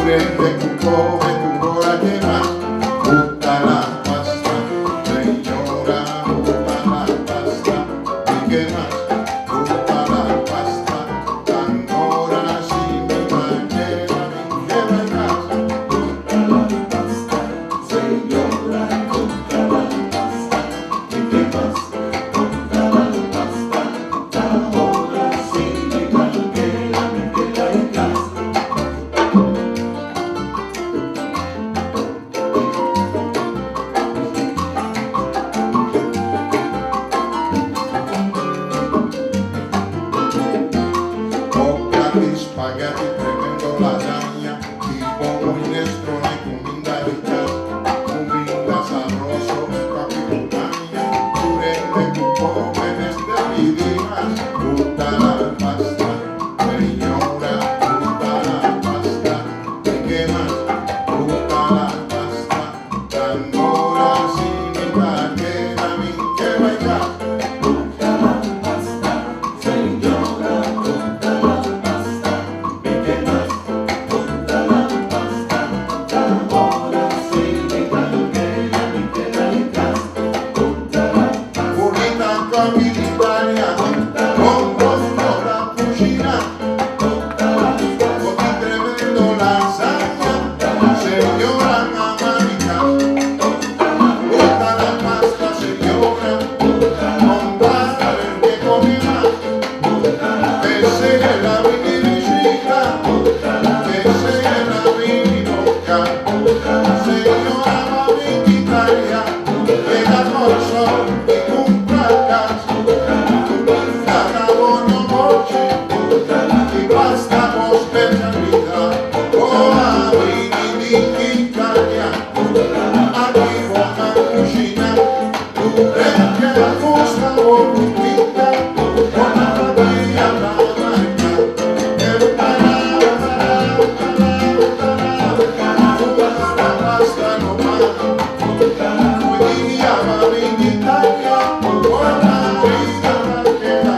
Durende ku kome tur ora ke mas Gusta la pasta, señora gusta la pasta Mi ke mas gusta la pasta Tan ora si mi manera mi ke bai kas Gusta la pasta, señora gusta la pasta Mi ke mas gusta la pasta Tan ora si mi manera mi ke bai kas. Coca di spaghetti, tremendo lasagna, tipo minestrone, cuminda di cas, cuminda sabroso, papi montaña, tur hende cu come mester pidi mas. Gusta la pasta, señora, gusta la pasta, y ke mas? Gusta la pasta, tambora si mi ta keda mi ke bai cas. Gusta la pasta, señora, gusta la pasta, mi ke mas? Gusta la pasta, tambora si mi ta keda mi ke bai cas. Gusta la pasta. Bunita comida italiana, con la cucina, con tremendo lasagna, señora mamá. Gusta la pasta, señora, con pasta el que come más. Ese es la mini visita, ese es la mini boca. Señora mami Italia, llega corso y cumpra casa. Buono mochi, di pasta con specialità. Oh, amici di Italia, aquí buona cucina, perché gusta bonita, buona famiglia la marca. La pasta no más. Hoy día mami in Italia, buona vita che la.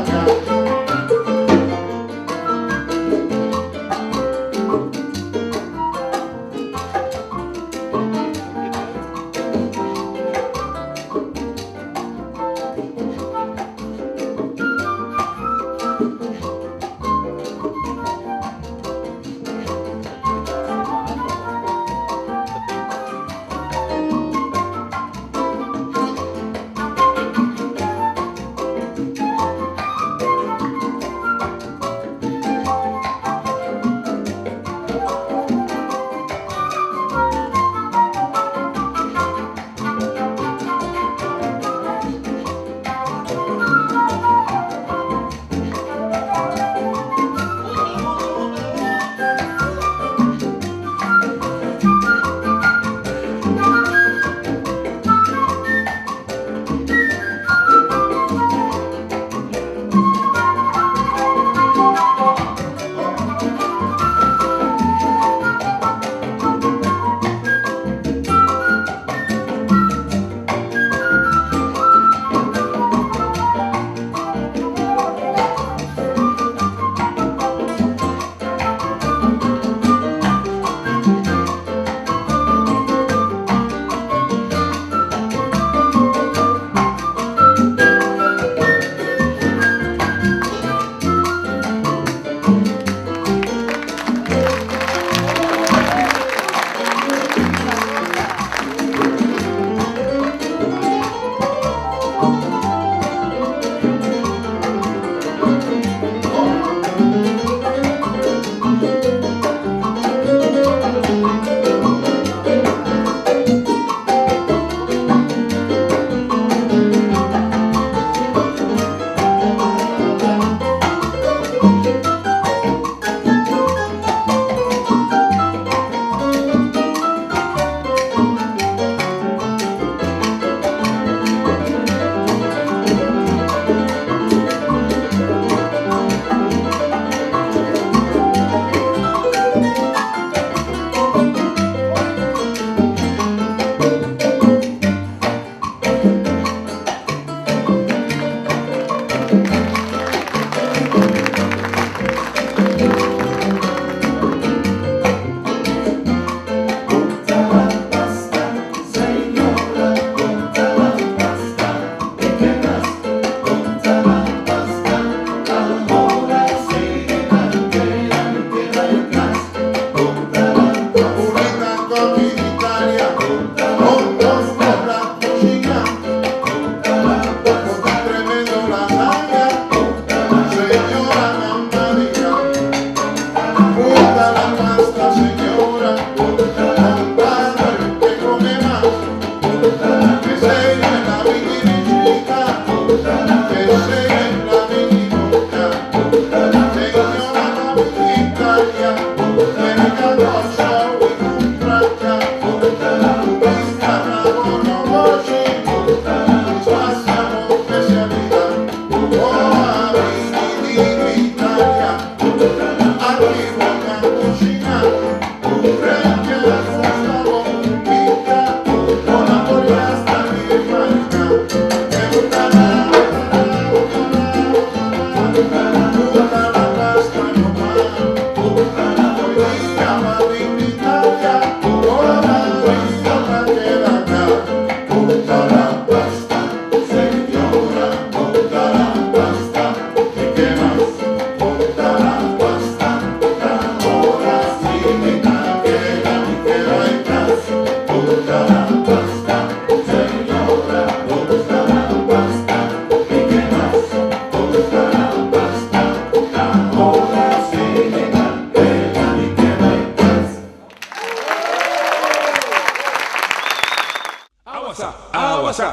Awa sa, awa sa,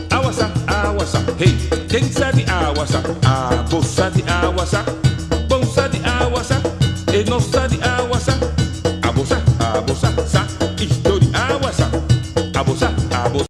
awa sa, awa sa. Hey, ken sa di awa sa? Abo sa di awa sa.